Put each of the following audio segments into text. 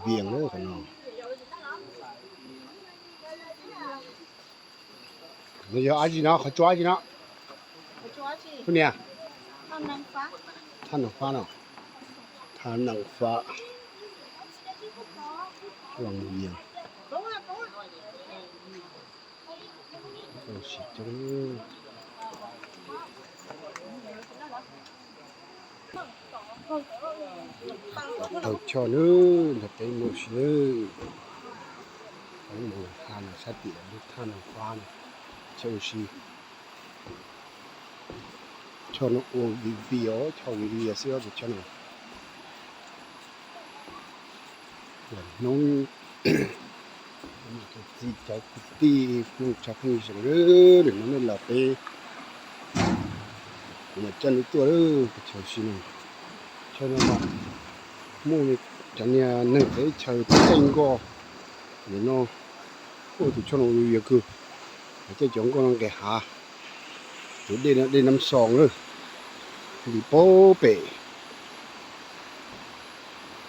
Vias lawm qhov no. No yog dab tsi no, qhov tsua dab tsi no? Tus niam, thaj nees fab no, thaj nees fab, Loos Vias. Tau choj nawb, nrog peb mus si nawb. Peb mus ha no sab tim lub thaj nees fab no, choj ua si. Choj no ua vim vim os, choj vim vim xwb os tus choj no. Hnub tus txiv cov kwv tij phooj ywg tshaj phooj ywg sawv daws, hnub no los peb kuv mam coj nej tuaj lawm tus choj ua si no. Choj no mas muaj cov niag neeg teb chaws teej nkoj nim no, ua tus choj no ua yuav kawg, caij cov nkoj no nqes hav. Tus dej no dej Nab Xoo lawm, li pab pem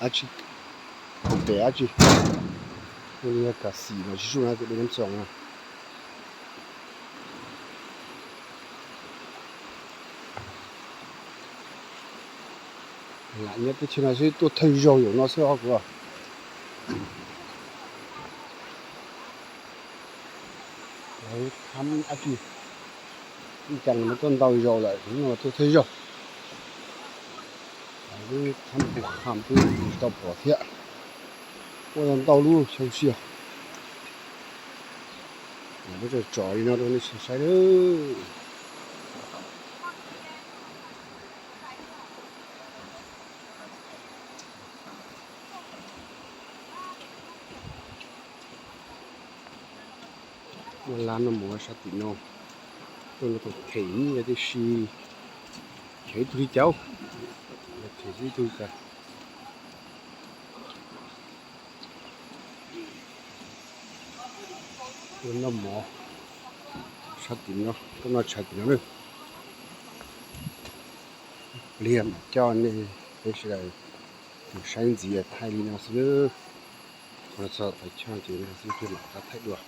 dab tsi, pem dab tsi, ua li yog Kam Xim mas tsis tsuj na, tus dej Nab Xoo na. Lam nyob teb chaws no xwb tuaj thawj zaug zaum no xwb os kuv. Lawv thab dab tsi, ib cas no tuaj ntau zaus lawm, no tuaj thawj zaug. Lawv thab pus kham twb tsis tau pom thiab. Ua ntau lub xyoo sia. Muab tso tso li no rau nej saib lawm. Ua lab no mus sab tim no, tuaj no tus them nyiaj tib si, them ib tug li cas, them ib tug li cas. Ua noj mov sab tim no, tuaj noj tshais tim no na. Pliag mam coj nej peb sawv daws mus saib ntxiv thaij li no xwb. Qhov no txog tawm choj ces no xwb, pliag mam rov qab thaij dua.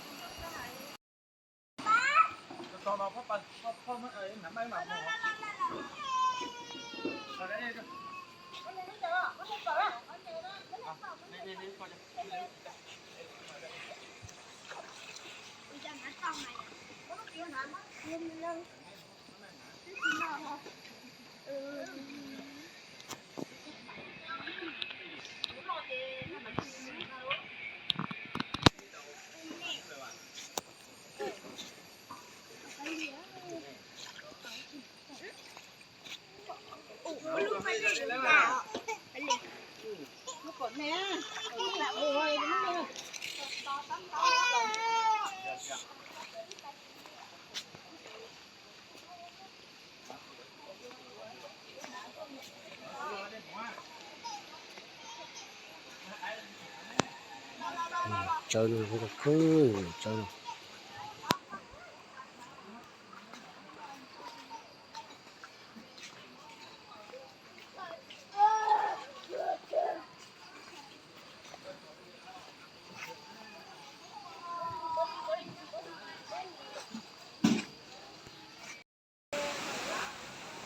Tsawb no, tsawb no.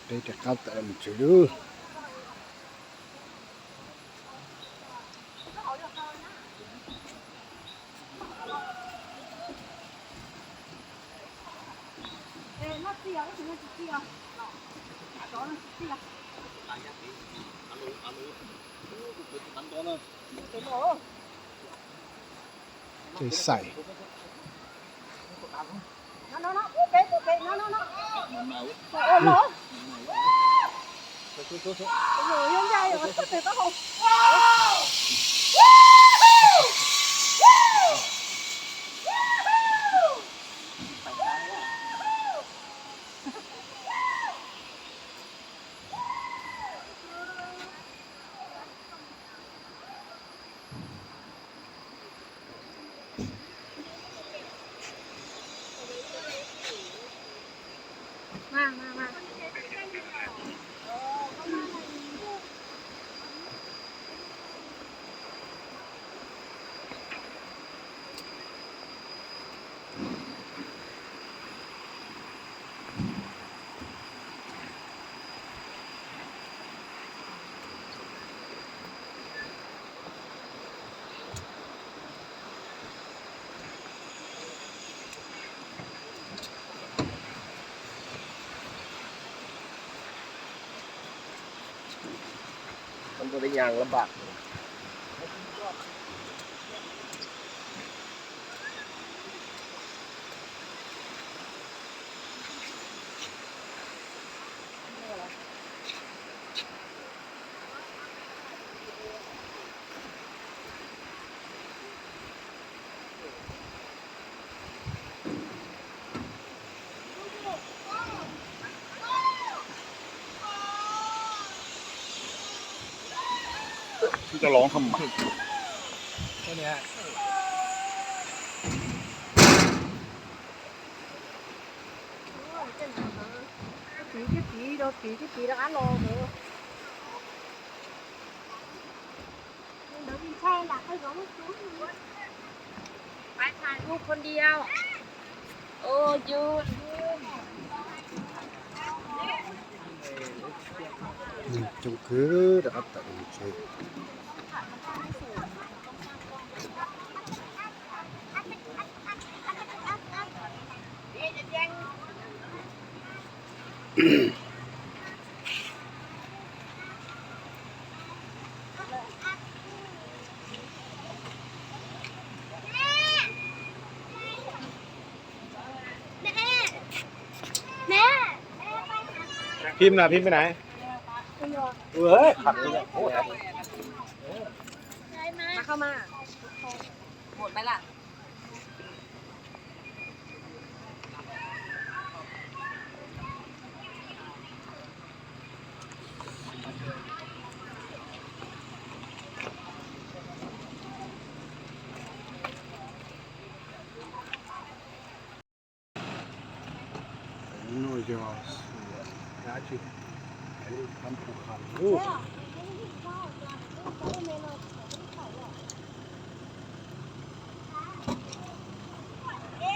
Peb rov qab tawm mus tsev lawm. Kev xaiv. Cho lón không mà. Tiv thiab tiv, rau tiv thiab tiv rov qab los. Coob kawg, rov qab tawm tsev. Phim nào, phim bên này? Ui, khập. Mà không à. Một máy lạnh. No yog thab phu kham.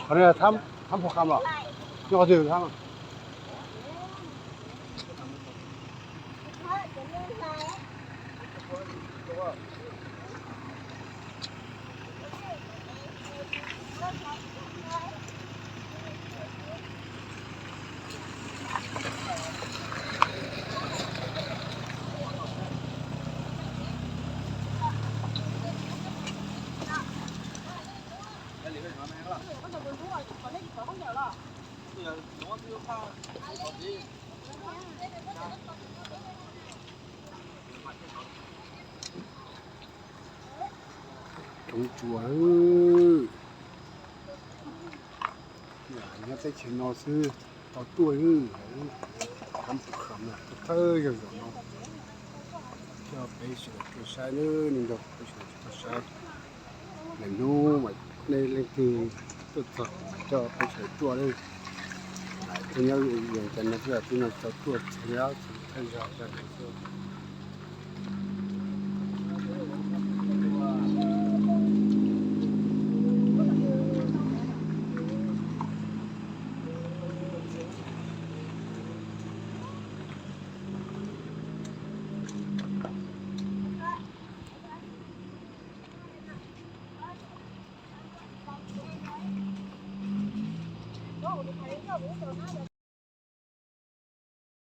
Qhov no thab, thab phu kham los? Nyob qhov twg thab? Coob tshua. Nyob teb chaws no xwb tau tuaj. Thab phu kham no thawj zaug zaum no coj peb sawv daws tuaj saib nawb, nej nrog peb sawv daws tuaj saib. Lwm hnub mas nej leej twg tuaj txog mas coj peb sawv daws tuaj nawb. Lawv tuaj nyob Vias Cas no xwb, tib no tsis tau tuaj txog li, thawj zaug zaj no xwb.